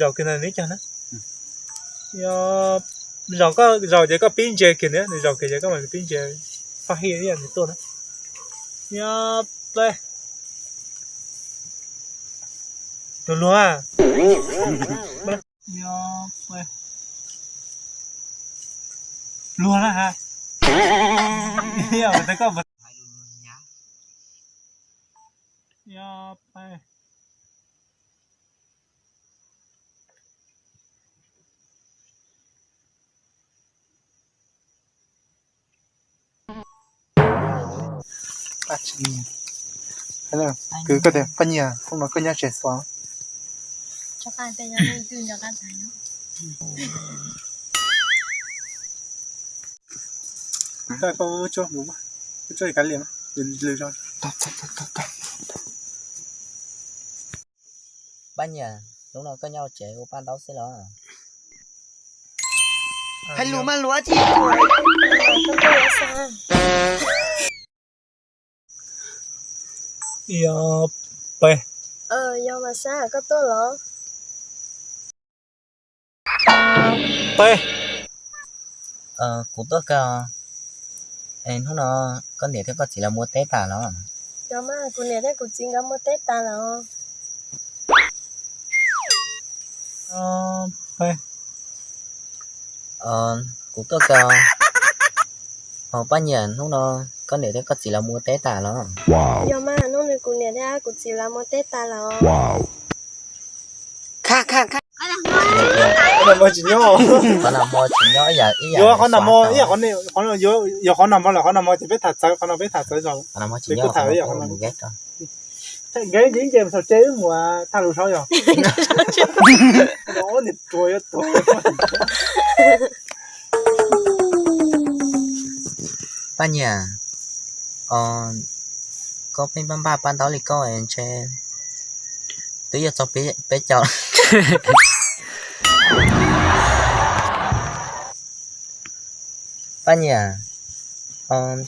Zaum kiag no neb cog na. Zaum koj zaum ces koj pib ntsia kiag na, nws zaum kiag ces koj mam pib ntsia, faj hij ib yam nws tuaj na. Nyob peb, luag luag a. Nyob peb, luag na ha. Nyob peb. Kwv, koj tias Paj Nyiam, hnub no koj nyob tsev xwb? Paj Nyiam, hnub no koj nyob tsev ua paj ntaub xwb los? Hais lus mas luav tsis. Yog peb. Yog mas Sab, koj tuaj los? Peb. Kuv tuaj kawg. Hnub no koj niam thiab koj txiv lawv mus ua teb tas los? Yog mas, kuv niam thiab kuv txiv nkawd mus ua teb tas lawm. Peb. Kuv tuaj kawg. Paj Nyiam, hnub no koj niam thiab koj txiv lawv mus ua teb tas los? Yog mas, hnub no kuv niam thiab kuv txiv lawv mus ua teb tas lawm. Qhov no hmo tsis nyob, qhov no hmo tsis nyob ib yam, qhov no hmo ib yam, qhov no, yog qhov no hmo lawm, qhov no hmo ces peb tham txawv, qhov no peb tham txawv zog. Qhov no hmo tsis nyob, qhov no mus ua teb. Nkawd ib nce mus saum tsev wb mus tham lus saud yog. Niam ruam yuav tuag. Paj Nyiam, koj pheej npaj npaj paj ntaub li koj ntshe twb yuav txog peb caug. Paj Nyiam,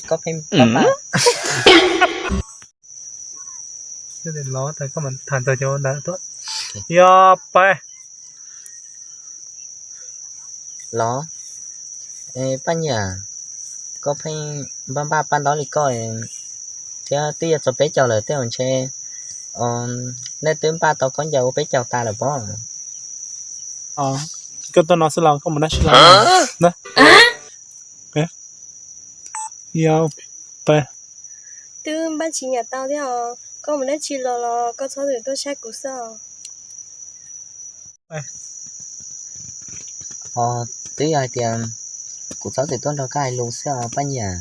koj pheej npaj npaj. Los, koj tham ntawd cov ntawd tuaj. Yog peb. Los, Paj Nyiam, koj pheej npaj npaj paj ntaub li koj thiab twb yuav txog peb caug lawm tej zaum ntshe nej twb npaj tau khaub ncaws ua peb caug tas lawm pob. Koj tuaj no xwb los koj mus dab tsi los? Yog peb. Twb npaj tsis nyiam tau thiab os, koj mus dab tsi los los koj txhob txwm tuaj saib kuv xwb os. Os, twb yog hais tias kuv txhob txwm tuaj nrog koj hais lus xwb os Paj Nyiam.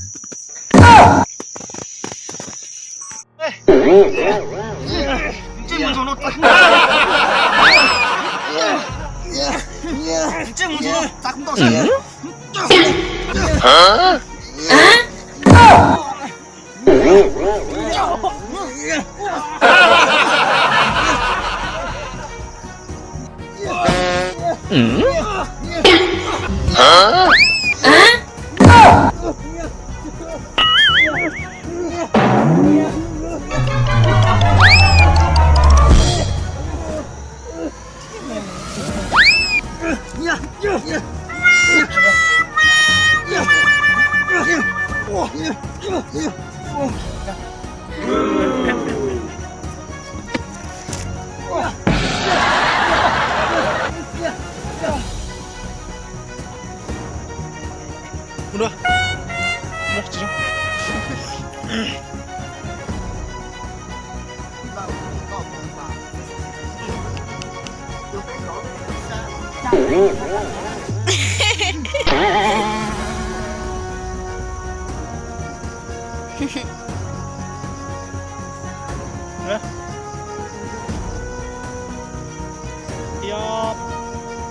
Yog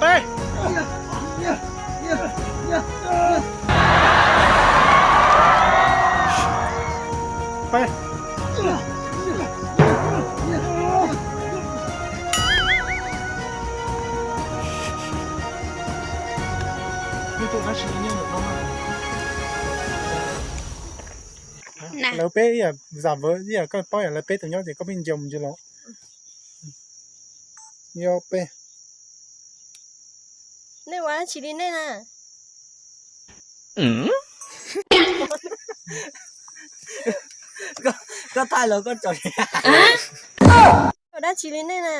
peb. Peb. Lawv peb ib yam zam vawv ib yam, koj paub yam lawv peb tus nyob ces koj pheej ntsia mus ntsia los. Yog peb. Nej ua dab tsi li nej na? Koj thaij los koj tso. Ua dab tsi li nej na?